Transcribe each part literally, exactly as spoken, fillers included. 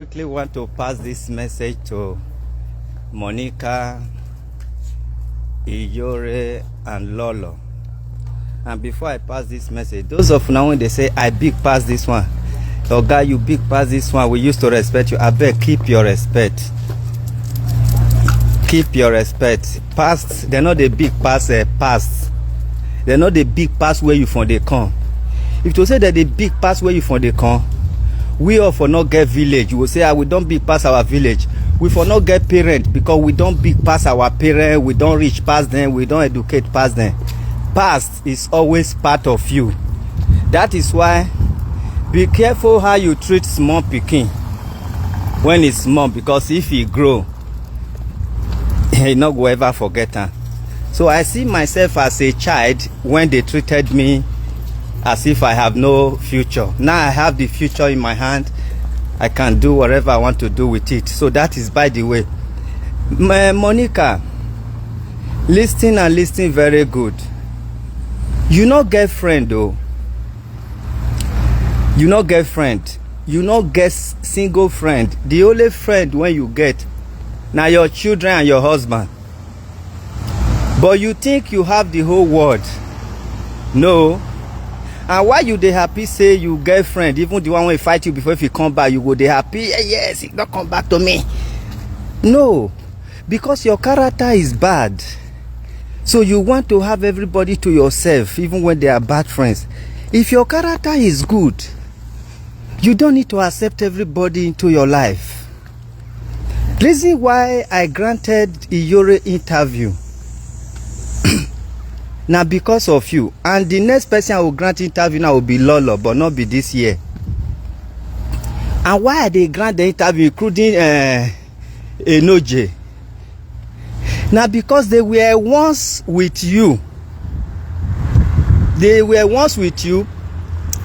Quickly want to pass this message to Monica, Iyore, and Lolo. And before I pass this message, those of now when they say I big pass this one, Oga, you big pass this one. We used to respect you. I beg, keep your respect. Keep your respect. Past, they're not the big pass. Uh, past, they're not the big pass where you from they come. If to say that the big pass where you from they come, we all for not get village. You will say, ah, we don't big pass our village. We for not get parent because we don't big pass our parent. We don't reach past them. We don't educate past them. Past is always part of you. That is why be careful how you treat small pikin when it's small, because if he grow, he no go ever forget am. So I see myself as a child when they treated me as if I have no future. Now I have the future in my hand. I can do whatever I want to do with it. So that is by the way. M- Monica, listen and listen very good. You no get friend though. You no get friend. You no get s- single friend. The only friend when you get, now your children and your husband. But you think you have the whole world. No. And why you dey happy say you get friend, even the one wey fight you before, if you come back, you go dey happy. "Eh, yes, he don't come back to me." No, because your character is bad. So you want to have everybody to yourself, even when they are bad friends. If your character is good, you don't need to accept everybody into your life. Reason why I granted Iyore interview now because of you. And the next person I will grant interview now will be Lolo, but not be this year. And why I dey grant the interview, including uh, Enoje, now because they were once with you. They were once with you.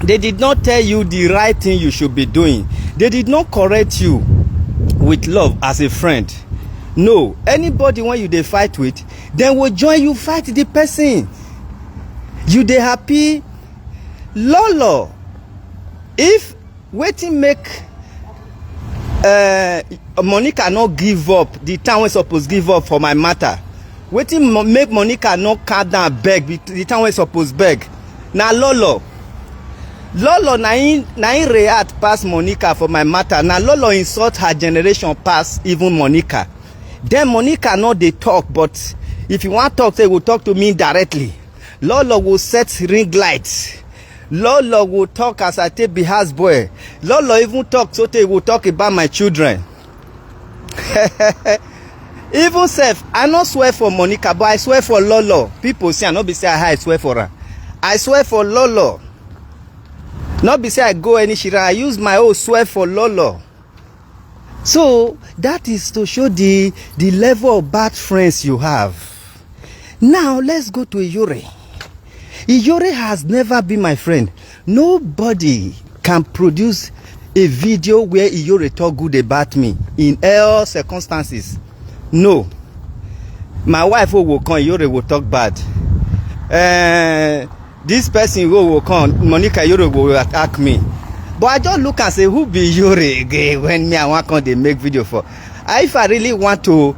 They did not tell you the right thing you should be doing. They did not correct you with love as a friend. No, anybody when you dey fight with, then will join you fight the person. You dey happy. Lolo, if wetin make uh, Monica no give up the time wey suppose give up for my matter? Wetin mo- make Monica no calm down beg be- the time wey suppose beg? Na Lolo. Lolo na him na him react pass Monica for my matter. Na Lolo insult her generation pass even Monica. Then Monica no dey talk, but if you wan talk, say you go talk to me directly. Lolo go set ring light. Lolo go talk as I take be house boy. Lolo even talk so tey go talk about my children. Even sef, I no swear for Monica, but I swear for Lolo. People say I no be say I swear for her. I swear for Lolo. Not be say I go any shira. I use my own swear for Lolo. So that is to show the the level of bad friends you have. Now let's go to Iyore. Iyore has never been my friend. Nobody can produce a video where Iyore talk good about me in all circumstances. No. My wife will come, Iyore will talk bad. Uh, this person who will come, Monica Iyore will attack me. But I just look and say, who be Iyore again when me I want come they make video for? I, if I really want to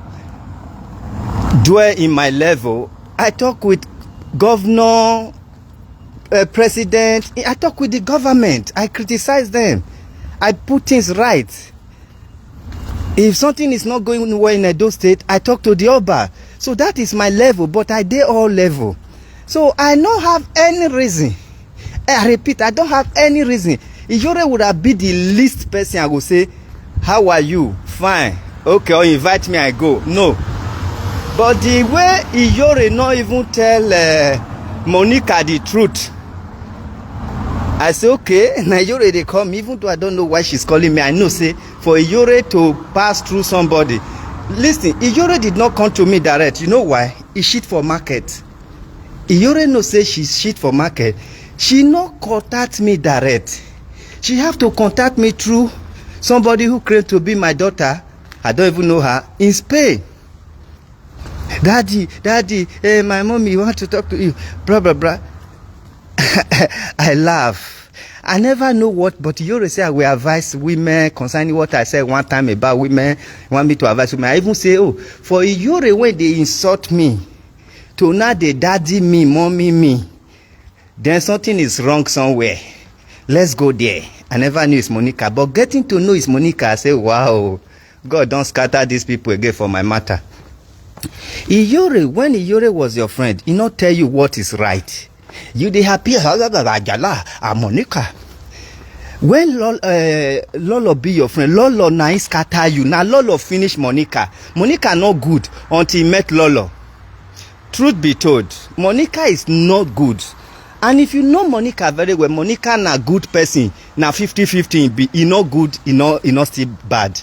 dwell in my level, I talk with governor, uh, president. I talk with the government. I criticize them. I put things right. If something is not going well in Edo State, I talk to the Oba. So that is my level, but I dey all level. So I no have any reason. I repeat, I don't have any reason. Iyore would have been the least person I go say, how are you? Fine. Okay, or invite me, I go. No. But the way Iyore not even tell uh, Monica the truth, I say, okay, na Iyore they call me, even though I don't know why she's calling me. I know say for Iyore to pass through somebody. Listen, Iyore did not come to me direct. You know why? He shit for market. Iyore know say she shit for market. She no contact me direct. She have to contact me through somebody who claim to be my daughter. I don't even know her. In Spain. Daddy, daddy, hey, my mommy want to talk to you. Blah, blah, blah. I laugh. I never know what, but Iyore say I will advise women concerning what I said one time about women. Want me to advise women. I even say, oh, for Iyore when they insult me, to now they daddy me, mommy me, then something is wrong somewhere. Let's go there. I never knew it's Monica, but getting to know it's Monica, I say, wow, God don't scatter these people again for my matter. Iyore, when Iyore was your friend, he not tell you what is right. You dey happy, ah, ah, ah, ah, Ajala, ah, Monica. When Lol, uh, Lolo be your friend, Lolo na him scatter you. Na Lolo finish Monica. Monica no good until he met Lolo. Truth be told, Monica is not good. And if you know Monica very well, Monica na good person. Na fifty fifty e be. E no good, e no, e no still bad.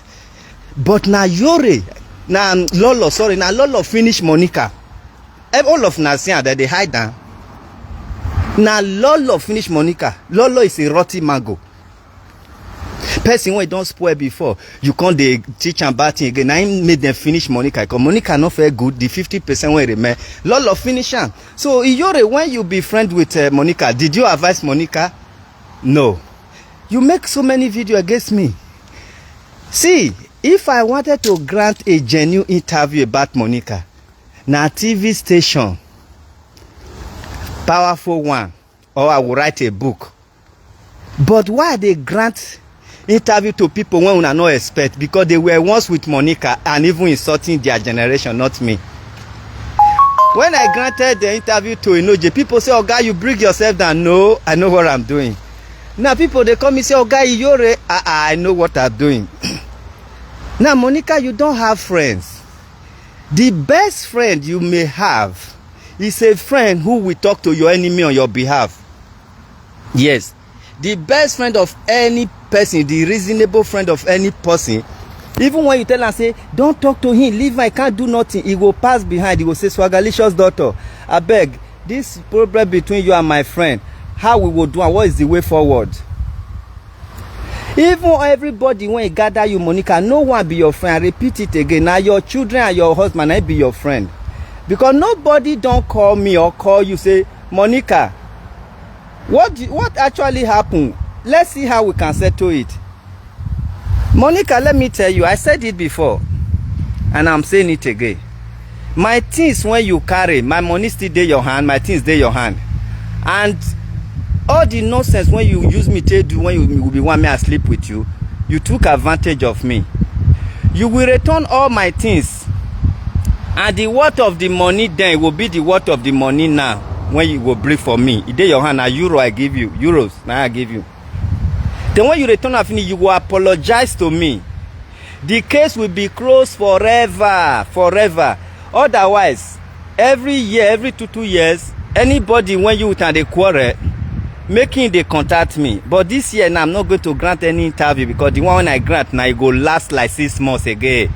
But na Iyore, na Lolo, sorry, na Lolo finish Monica. Ev-, all of una see am, dem dey hide am. Na Lolo finish Monica. Lolo is a rotten mango. Person wey don spoil before, you come dey teach am bad thing again. Na him make dem finish Monica. Because Monica no feel good. The fifty percent wey remain, Lolo finish am. So Iyore, when you be friend with, uh, Monica, did you advise Monica? No. You make so many video against me. See, if I wanted to grant a genuine interview about Monica, na T V station, powerful one, or I will write a book. But why they grant interview to people when una no expect? Because they were once with Monica and even insulting their generation, not me. When I granted the interview to Inoje, people say, "Oga, you bring yourself down." No, I know what I'm doing. Now people, they call me, say, "Oga Iyore, I, I know what I'm doing." Now, Monica, you don't have friends. The best friend you may have is a friend who will talk to your enemy on your behalf. Yes, the best friend of any person, the reasonable friend of any person, even when you tell am say, "Don't talk to him, leave him, I can't do nothing," he go pass behind, he go say, "Swagalicious daughter, abeg, this problem between you and my friend, how we go do am? What is the way forward?" Even everybody when gather you, Monica, no one be your friend. I repeat it again. Now your children and your husband, I be your friend. Because nobody don't call me or call you, say, "Monica, what do, what actually happened? Let's see how we can settle it." Monica, let me tell you, I said it before, and I'm saying it again. My things when you carry, my money still dey your hand, my things dey your hand. And all the nonsense when you use me to do, when you will be one me, I sleep with you, you took advantage of me. You will return all my things. And the worth of the money then will be the worth of the money now when you go bring for me. E dey your hand, na euro I give you, euros na I give you. Then when you return am finish, you go apologize to me. The case will be closed forever, forever. Otherwise, every year, every two, two years, anybody when you with am dey quarrel, make him dey contact me. But this year now, I'm not going to grant any interview because the one when I grant now, e go last like six months again.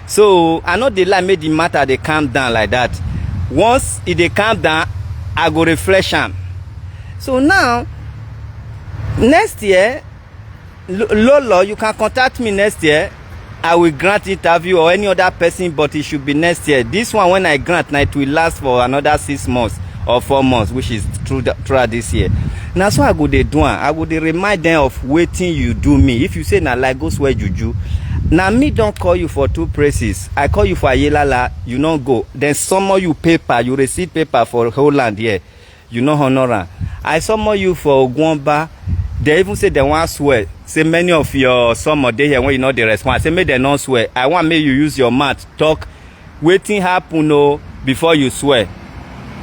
So I no dey like make the matter dey calm down like that. Once e dey calm down, I go refresh am. So now, next year, Lo-, Lolo, you can contact me next year. I will grant interview or any other person, but it should be next year. This one, when I grant, now it will last for another six months or four months, which is through the, throughout this year. Now, so I go dey do am. I go dey remind them of wetin you do me. If you say na lie, go swear juju. Now me don't call you for two places. I call you for Ayelala, you no go. Then summon you paper, you receive paper for Holland here. You no honor am. I summon you for Ogunba. They even say they wan swear. Say many of your summon dey here when you no dey respond. I say make dem no swear. I want make you use your mouth talk wetin happen o before you swear.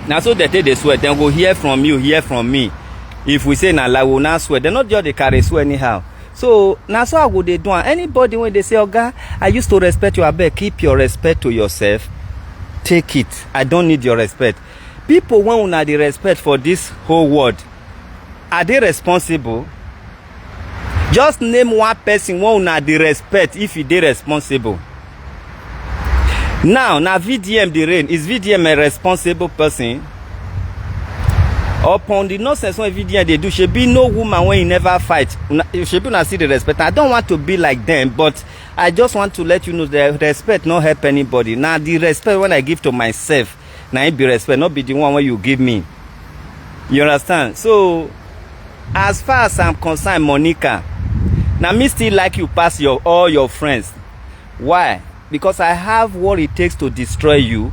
Na so they take dey swear. Dem go hear from you, hear from me. If we say na lie, we na swear. Dem no just dey carry swear anyhow. So na so I go dey do am. Anybody wey dey say, "Oga, I used to respect you," abeg, keep your respect to yourself. Take it. I don't need your respect. People wey una dey respect for this whole world, are they responsible? Just name one person wey una dey respect if e dey responsible. Now, na V D M dey reign. Is V D M a responsible person? Upon the nonsense wey V D M dey do, shebi no woman wey e never fight. Una, shebi una still dey respect am. I don't want to be like them, but I just want to let you know that respect no help anybody. Na the respect wey I give to myself, na im be respect, no be the one wey you give me. You understand? So, As far as I'm concerned, Monica, na me still like you pass your all your friends. Why? Because I have what it takes to destroy you.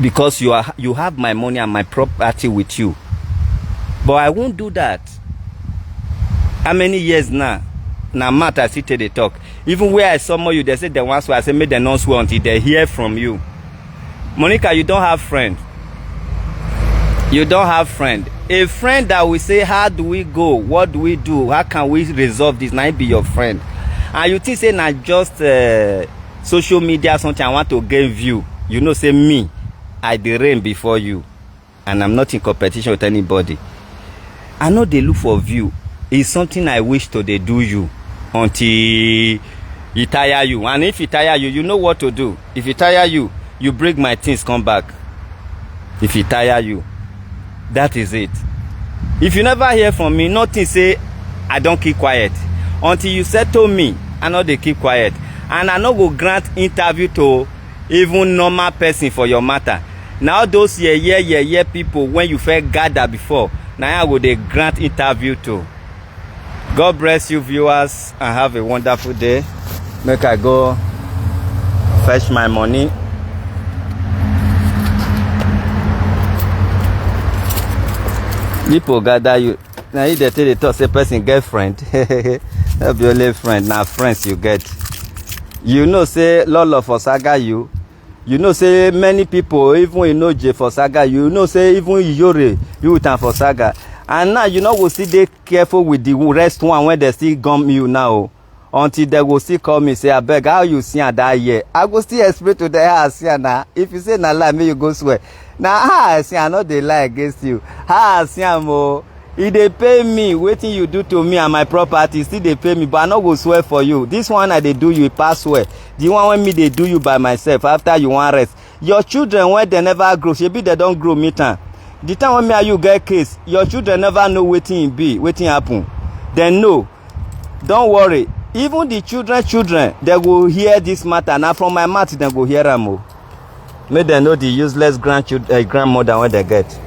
Because you are you have my money and my property with you. But I won't do that. How many years now? Now matter still take the talk. Even where I summon you, they say they want swear. I say make them not swear until they hear from you. Monica, you don't have friend. You don't have friend. A friend that will say, "How do we go? What do we do? How can we resolve this?" Now be your friend. And you think say na just uh, social media something I want to gain view. You know, say me, I the rain before you, and I'm not in competition with anybody. I know they look for view. It's something I wish to they do you until he tire you. And if he tire you, you know what to do. If he tire you, you bring my things come back. If he tire you, that is it. If you never hear from me, nothing say I don't keep quiet. Until you settle me, I know they keep quiet. And I no go grant interview to even normal person for your matter. Now those yeah yeah yeah yeah people when you first gather before, now I go they grant interview to. God bless you, viewers, and have a wonderful day. Make I go fetch my money. People gather you. Now you dey take the talk say person get friend. Not be only friend, now friends you get. You know say Lolo for saga you. You know say many people, even Inoje for saga, you know say even Iyore, you with am for saga. And now you no go still dey careful with the rest one when they still gum you now. Until they go still call me say, "Abeg, how you see am that year?" I go still explain to them how I see am na. If you say na lie, make you go swear. Na how I see am, I no dey lie against you. How I see am o, e dey pay me. Wetin you do to me and my property still dey pay me, but I no go swear for you. This one I dey do you, e pass swear. The one wey me dey do you by myself, after you wan rest. Your children wey dem never grow, shebi dem don grow meet am. The time wey me and you get case, your children never know wetin e be, wetin happen. Dem know. Don't worry. Even the children children, dem go hear this matter. Na from my mouth dem go hear am o. Make dem know the useless grandchildren, uh, grandmother wey dem get.